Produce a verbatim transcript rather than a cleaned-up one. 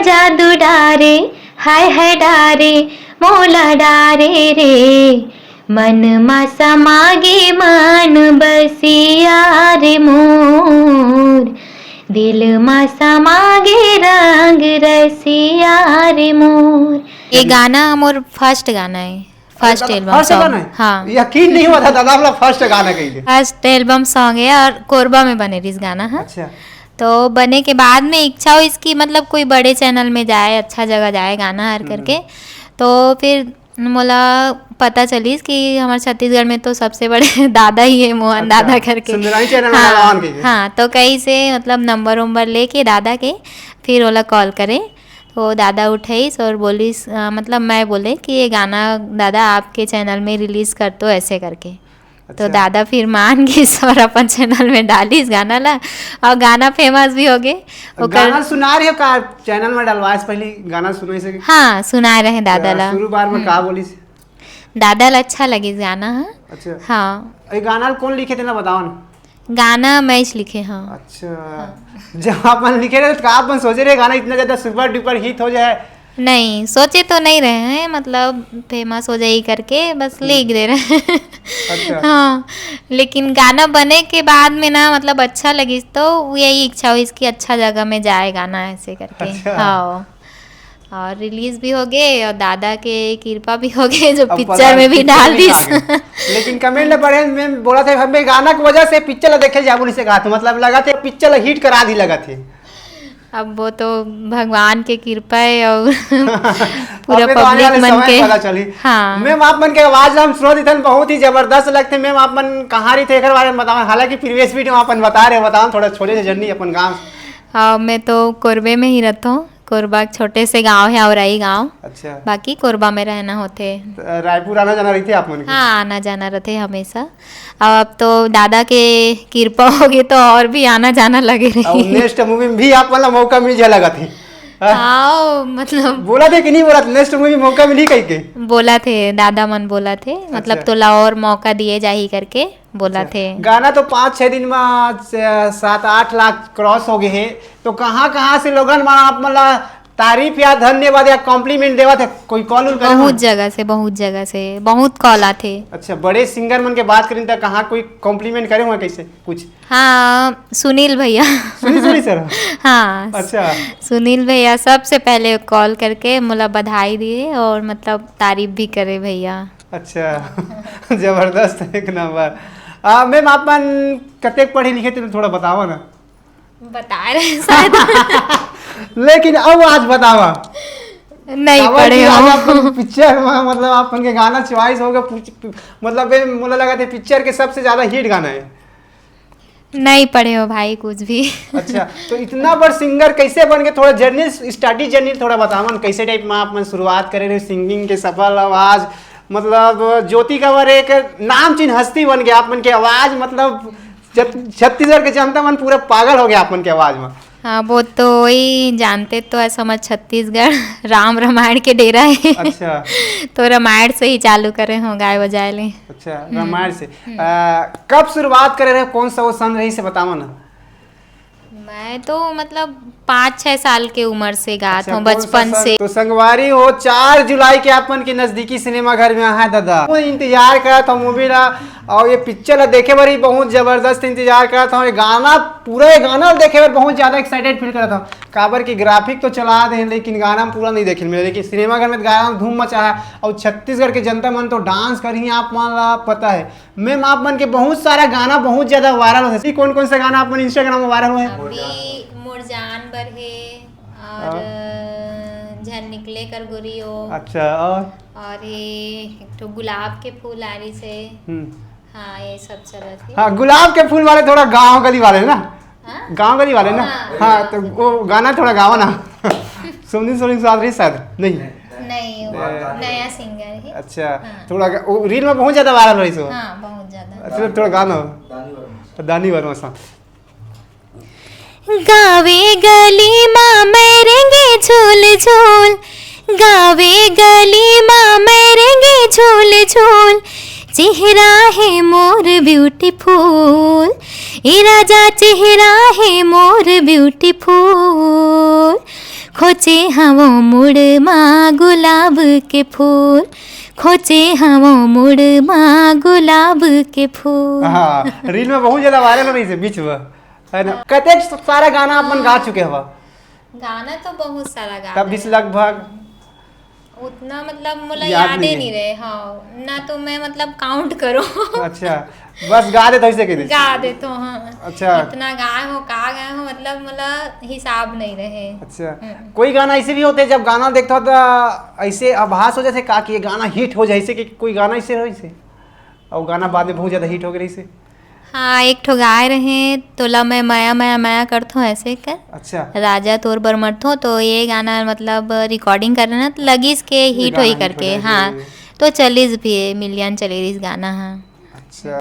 जादू डारे, हाय हाय डारे, मोला डारे रे। मन मा समागे मन बसिया रे मोर, दिल मा समागे रंग रसिया रे मोर। ये गाना मोर फर्स्ट गाना है, फर्स्ट एल्बम सॉन्ग। हाँ। यकीन नहीं हुआ था दादा, अपना फर्स्ट गाना कही। फर्स्ट एल्बम सॉन्ग है और कोरबा में बने रहिस गाना। हाँ। अच्छा। तो बने के बाद में इच्छा हुई इसकी, मतलब कोई बड़े चैनल में जाए, अच्छा जगह जाए गाना हर करके। तो फिर मोला पता चलिस कि हमारे छत्तीसगढ़ में तो सबसे बड़े दादा ही है, मोहन दादा करके। सुंदरानी चैनल में हाँ। हाँ, तो कहीं से मतलब नंबर वंबर लेके दादा के फिर ओला कॉल करे। तो दादा उठाइस और बोलिस, अ, मतलब मैं बोले कि ये गाना दादा आपके चैनल में रिलीज कर दो, ऐसे करके। तो अच्छा। दादा फिर मान गिस और अपन चैनल में डालिस गाना ला, और गाना फेमस भी हो गए। ओकर गाना सुना रहे हो का? चैनल में डलवाए से पहले गाना सुनाई सके? हाँ, सुना रहे दादा ला। शुरू बार में का बोलिस? दादा ला अच्छा लगिस गाना। हाँ। अच्छा। हाँ। ये गाना कौन लिखे थे ना, बताओ ना। गाना मैं ही लिखे, हाँ। अच्छा। हाँ। जब आप मन लिखे रहे तो आप मन सोचे रहे गाना इतना ज्यादा सुपर डुपर हिट हो जाए? नहीं, सोचे तो नहीं रहे हैं, मतलब फेमस हो जाए करके बस लिख दे रहे हैं। अच्छा। हाँ, लेकिन गाना बने के बाद में ना, मतलब अच्छा लगिस तो यही इच्छा हुई इसकी अच्छा जगह में जाए गाना ऐसे करके। अच्छा। हाँ। और रिलीज भी हो गए और दादा के कृपा भी हो गए जो अब पिक्चर में भी डाल दिस। लेकिन कमेंट में पढ़े, मैं बोला था, हमें गाना की वजह से पिक्चर ला देखे जाबो नहीं से कहा था, मतलब लगा थे पिक्चर ला हिट करा दी लगा थे। अब वो तो भगवान के कृपा है और पूरा अबे तो आने पब्लिक वाले मन समय के पता चली। हाँ। मैम, आप मन के आवाज ला हम सुनत हन, बहुत ही जबरदस्त लगथे। मैम, आप मन कहाँ रहिथे एकर बारे में बताओ, हालांकि प्रीवियस वीडियो में अपन बता रहे, बताओ थोड़ा छोटे से जर्नी अपन गाँव। हाँ, मैं तो कोरबे में ही रहता हूँ, कोरबा छोटे से गांव है, औराई गांव। अच्छा। बाकी कोरबा में रहना होथे। त रायपुर आना जाना रहिथे आप मन के? हाँ, आना जाना रहथे हमेशा। अब, अब तो दादा के कृपा होगे तो और भी आना जाना लगे अउ रही। नेक्स्ट मूवी में भी आप मन ला मौका मिल जाए लगत हे। हाँ, मतलब बोला थे कि नहीं बोला था? नेक्स्ट मूवी मौका मिली कही के? बोला थे, दादा मन बोला थे, मतलब अच्छा। तोला और मौका दिए जाही करके बोला अच्छा। थे। गाना तो पाँच छह दिन में स-, सात आठ लाख क्रॉस हो गए हे, तो कहाँ कहाँ से लोगन मन आप मन ला तारीफ या धन्यवाद या कॉम्प्लीमेंट देवत हे? कोई कॉल उल करे बहुत हो? जगह से, बहुत जगह से, बहुत कॉल आथे। अच्छा, बड़े सिंगर मन के बात करिन त कहाँ कोई कॉम्प्लीमेंट करे हुए कैसे कुछ? हाँ, सुनील भैया। सुनील, सुनील सर? हाँ। अच्छा। सुनील भैया सबसे पहले कॉल करके मोला बधाई दिए और मतलब तारीफ भी करे भैया। अच्छा। जबरदस्त, एक नंबर। आ, मैम, आप मन कतेक पढ़े लिखे थे, थोड़ा बताओ ना। बता रहे शायद। लेकिन अब आज बतावा। नहीं काबर पढ़े कि आज हो। आप मन पिक्चर में, मतलब, आप मन के गाना चॉइस होगा, पूछ-, मतलब, ये मोला लगा थे पिक्चर के सबसे ज्यादा हिट गाना है। नहीं पढ़े हो भाई कुछ भी। अच्छा, तो इतना बड़ सिंगर कैसे बन गए? थोड़ा जर्नी, स्टडी जर्नी थोड़ा बतावन, कैसे टाइप में आप मन शुरुआत करे रहे सिंगिंग के सफल आवाज, मतलब, ज्योति कंवर एक नामचीन हस्ती बन गया आप मन के आवाज, मतलब, जत-, छत्तीसगढ़ के जनता मन पूरा पागल हो गया आप मन के आवाज में। हाँ, वो तो वही जानते तो है, समझ छत्तीसगढ़ राम रामायण के डेरा है। अच्छा। तो रामायण से ही चालू करे हो गाय बजाए ले। अच्छा, हम्म। रामायण से। हम्म। आ, कब शुरुआत करे रहे, कौन सा वो सन रही से बतावा ना। मैं तो मतलब पाँच छह साल के उम्र से गात अच्छा, हूँ, कौन सा बचपन सन? से। तो संगवारी हो, चार जुलाई के आप मन के नजदीकी सिनेमा घर में आए दादा। वो इंतजार करत हूँ मूवी ला, और ये पिक्चर ला देखे बर ही बहुत जबरदस्त इंतजार करत हूँ। ये गाना, पूरा ये गाना देखे बर बहुत ज्यादा एक्साइटेड फील करत हूँ, काबर की ग्राफिक तो चला दे, लेकिन गाना में पूरा नहीं देखे मिले, लेकिन सिनेमा घर में गाना धूम मचा है, और छत्तीसगढ़ के जनता मन तो डांस करही, आप मन ला पता है। मैम, आप मन के बहुत सारा गाना बहुत ज्यादा वायरल होथे। कौन कौन सा गाना आप मन इंस्टाग्राम में वायरल हुए? अभी मोर जान बर हे और हाँ। अ, झन निकले कर गोरी ओ। अच्छा, और? और ये एक ठो गुलाब के फूल आ रही से। हम्म। हाँ, ये सब चलत हे। हाँ, गुलाब के फूल वाले थोड़ा गांव गली वाले ना? हाँ? गांव गली वाले ना? हाँ। हाँ, तो वो गाना थोड़ा गावा ना। सोनी सोनी साथ रही शायद? नहीं। नहीं, वो ए, नया सिंगर है। अच्छा, हाँ। थोड़ा गा-, वो रील में बहुत ज्यादा वायरल रही सो। हाँ, बहुत ज्यादा। अच्छा, थोड़ा गाना हो। दानी वर्मा। दानी वर्मा सा। गावे गली मा मैं रेंगे झूल झूल, गावे गली मा मैं रेंगे झूल झूल, चेहरा है मोर ब्यूटीफुल, ए राजा चेहरा है मोर ब्यूटीफुल, खोचे हवो मुड़ मा गुलाब के फूल, खोचे हवो मुड़ मा गुलाब के फूल। हाँ, रील में बहुत ज्यादा वायरल हो रही है बीच में, है ना? कतेक सारा गाना आप मन गा चुके हवा? गाना तो बहुत सारा गा तब बीच लगभग उतना मतलब मोला याद यादे नहीं नहीं रहे। हाँ, ना तो मैं मतलब काउंट करो। अच्छा, बस गा देत हो ऐसे के दे। गा देत हो, हाँ। अच्छा। इतना गाए हो, का गाए हो, मतलब मोला हिसाब नहीं रहे। अच्छा, हम्म। कोई गाना ऐसे भी होते जब गाना देखता हो तो ऐसे आभास हो जाते का कि ये गाना हिट हो जाए, ऐसे कि कोई गाना ऐसे हो ऐसे और गाना बाद में बहुत ज्यादा हिट हो गया ऐसे? हाँ, एक ठो गाए रहे, तोला मैं मया मया मया करथो ऐसे कर, अच्छा, राजा तोर बर मरथो, तो ये गाना मतलब रिकॉर्डिंग कर रहे ना, तो लगिस के हिट गाना होई हिट हो करके। जाए, हाँ, हम्म। तो चलिस भी, मिलियन चले रहिस गाना। हाँ,